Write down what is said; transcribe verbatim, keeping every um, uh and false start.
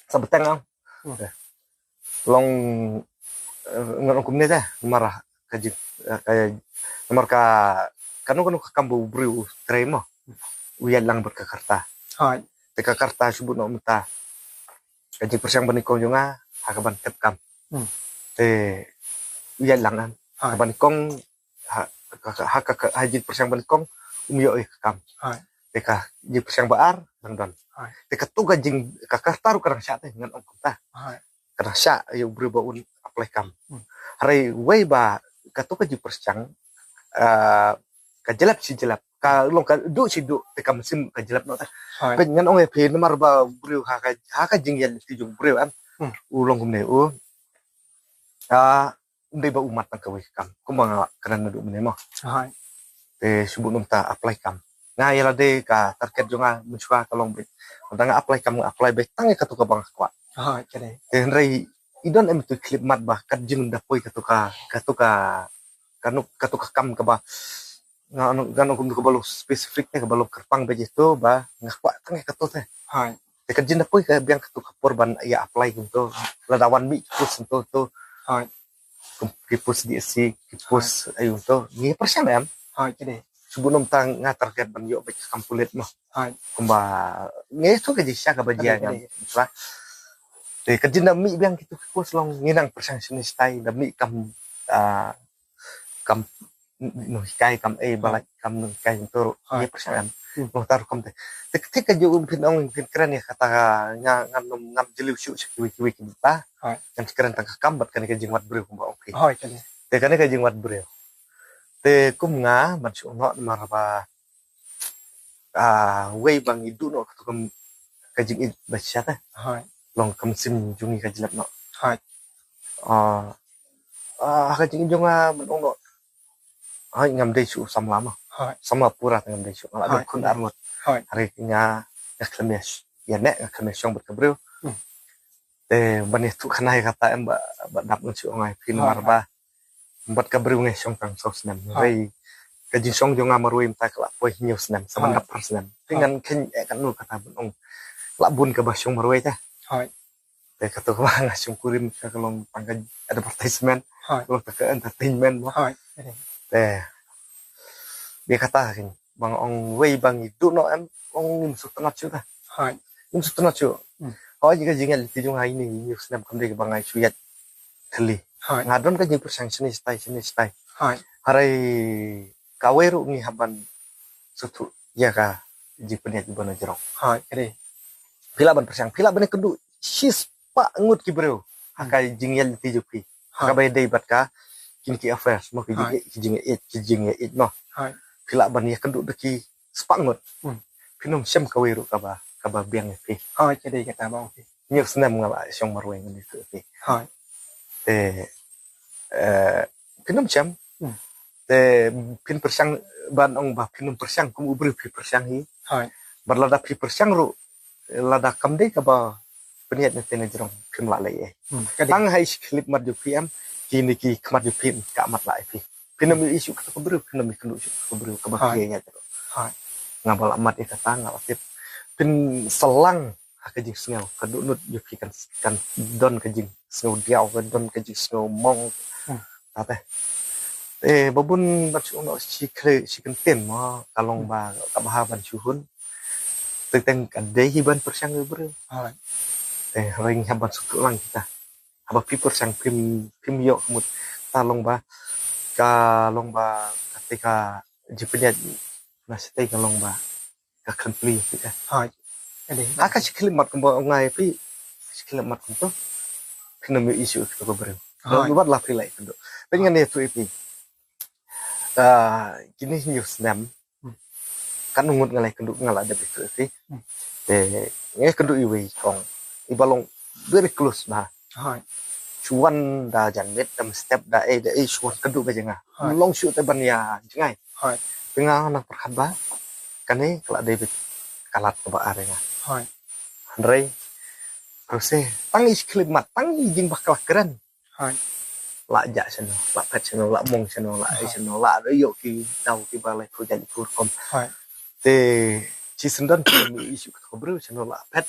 Sa bteng am. Long ngan ong kumne te namar ka jing ka namar ka kano kano ka kam ba u briew u trei mo u ïaid lang bad ka karta. Te ka karta shu bun noh mynta ka jingpyrshang ba nyngkong jong nga ha ka ban tep kam. Te u ïaid lang am ha ka ban nyngkong ha ka ha ka ha jingpyrshang ba nyngkong um ïoh ïa ka kam. Te ka jingpyrshang ba ar dang don. Te ka tu ka jing ka karta ruh ka dang shah te ngan ong kumta. Ka dang shah ïa u briew ba un apply kam. Hynrei wei ba ka tu ka jingpyrshang ka jlep shi jlep ka long ka duh shi duh te ka mynsiem ka jlep noh te. Peit ngan ong ïa phi namar ba u briew ha ka ha ka jingïaid lynti jong u briew em u long kumne u. Ym dei ba u mat tang kawei ka kam kumba nga la kren naduh mynne mo. Te shu bun noh mynta apply kam. Nga ïa lade ka target jong nga mynshuwa ka long beit. Mynta nga apply kam nga apply beit tang ïa katu kaba nga kwah. Te hynrei i don em tu khlip mat ba kat jing da poi katu ka katu ka kanu katu ka kam kaba nga ong kum kaba long specific te kaba long kyrpang beit ïa tu ba nga kwah tang ïa katu te. Te ka jin da poi ka biang katu ka por ban ïa apply kumto lada wan mih ki post kumto to. Ki post D S C ki post ayu to ngi pyrshang em. Shu bun noh mynta nga target ban ïoh bad ka kam pulit mo. Kumba ngi tu ka jingshah kaba jia ngam. Te ka jin da mih biang kitu ki post long ngi nang pyrshang shane shatai da mih kam kam nonghikai kam ei ba lait kam nonghikai kumto ruh ngi pyrshang em. Nongtar kam te te te ka ju um phin ong phin kren ïa kata nga ngam ngam jylliew shuh sha kiwei kiwei ki bynta. Ngan kren tang ka kam bad kane ka jingwad briew kumba ong phi. Te kane ka jingwad briew te kum nga ban shu ong noh namar ba wei ba ngi duh noh katu ka jingïeit ba shisha te long ka mynsiem jong ngi ka jlep noh. Ha ka jingïeit jong nga ban ong noh. Hooid ngam dei shuh samla mo. Samla pura te ngam dei shuh nga la dei khun arngut. Hooid. Hynrei nga nga khlem ïa ïa ne nga khlem ïa shong bad ka briew. Te ban ïathuh khana ïa kata em ba ba dap ngan shu ong ai phi namar ba bad ka briew nga shong tang saw snem. Hynrei ka jingshong jong nga marwei mynta ka la poi hynñiew snem sa ban dap phra snem. Te ngan kheiñ eh katno kata ban ong la bun kaba shong marwei te. Te katu kaba nga shong kurim ka long tang ka advertisement. Ka long tang ka entertainment mo. Te bad kata kheiñ ba nga ong wei ba ngi duh noh em ong ngim sngewtynnat shuh te. Ngim sngewtynnat shuh. Hooid ka jingïaid lynti jong nga ine hynñiew snem kam dei kaba nga shu ïaid thylli. Nga don ka jingpyrshang shane shatai shane shatai. Hynrei kawei ruh ngi hap ban sngewthuh ïa ka jingpynïaid ba na jrong. Phi lah ban pyrshang phi lah ban ïakynduh shispah ngut ki briew ha ka jingïaid lynti jong phi. Ha kaba ïadei bad ka kine ki affairs mo ki jingïaid ki jingïaid ki jingïaid mo. Phi lah ban ïakynduh da ki spah ngut. Phin ym shem kawei ruh kaba kaba biang ïa phi. Hynñiew snem nga la shong marwei ngan ïathuh ïa phi. Te phin ym shem. Te phin pyrshang ban ong ba phin ym pyrshang kum u briew phi pyrshang hi. Bad lada phi pyrshang ruh lada kam dei kaba pynïaid na te na jrong phim lah leh ei. Tang ha i shi khyllipmat jong phi em kine ki khmat jong phi ka mat lah ei phi. Phin ym ïohi shuh kata ka briew phin ym ïakynduh shuh kata ka briew kaba phi ïaid ruh. Nga ba la mat ïa kata nga la tip phin sa lang ha ka jingsngew ka dohnud jong phi kan kan don ka jingsngew diaw ka don ka jingsngew mong. Kata te ba bun ban shu ong shi khyllipmat shi kyntien mo ka long ba ka bha ban shu hun. Teng teng ka dei hi ban pyrshang ïa u briew. Te hynrei ngi hap ban sngewthuh lang kita. Haba phi pyrshang phim phim ïoh ka mut ka long ba ka long ba kata ka jingpynïaid na shatei ka long ba ka khlem plie phi ka. Ha ka shi khyllipmat kumba ong ai phi shi khyllipmat kumto. Phin ym ïohi shuh ïa kata ka briew. Wat la phi leh kumto. Phin ngan ïathuh ïa phi. Kine hynñiew snem. Katno ngut nga la ïakynduh nga la dep ïathuh ïa phi. Te nga ïakynduh iwei i kong iba long very close bha. Shu wan da janmiet da mynstep da ei da ei shu wan kynduh bha jong nga. Long shuh te ban ïa jngai. Te nga nang pyrkhat ba kane ka la dei beit ka lad kaba ar ïa nga. Hynrei pyrse tang i shi khyllipmat tang i jingbakla kren. La jah shano la phet shano la mong shano la ai shano la ïoh ki daw kiba lai phew jait phew rukom. Te shi syndon ki ïohi shuh kata ka briew shano la phet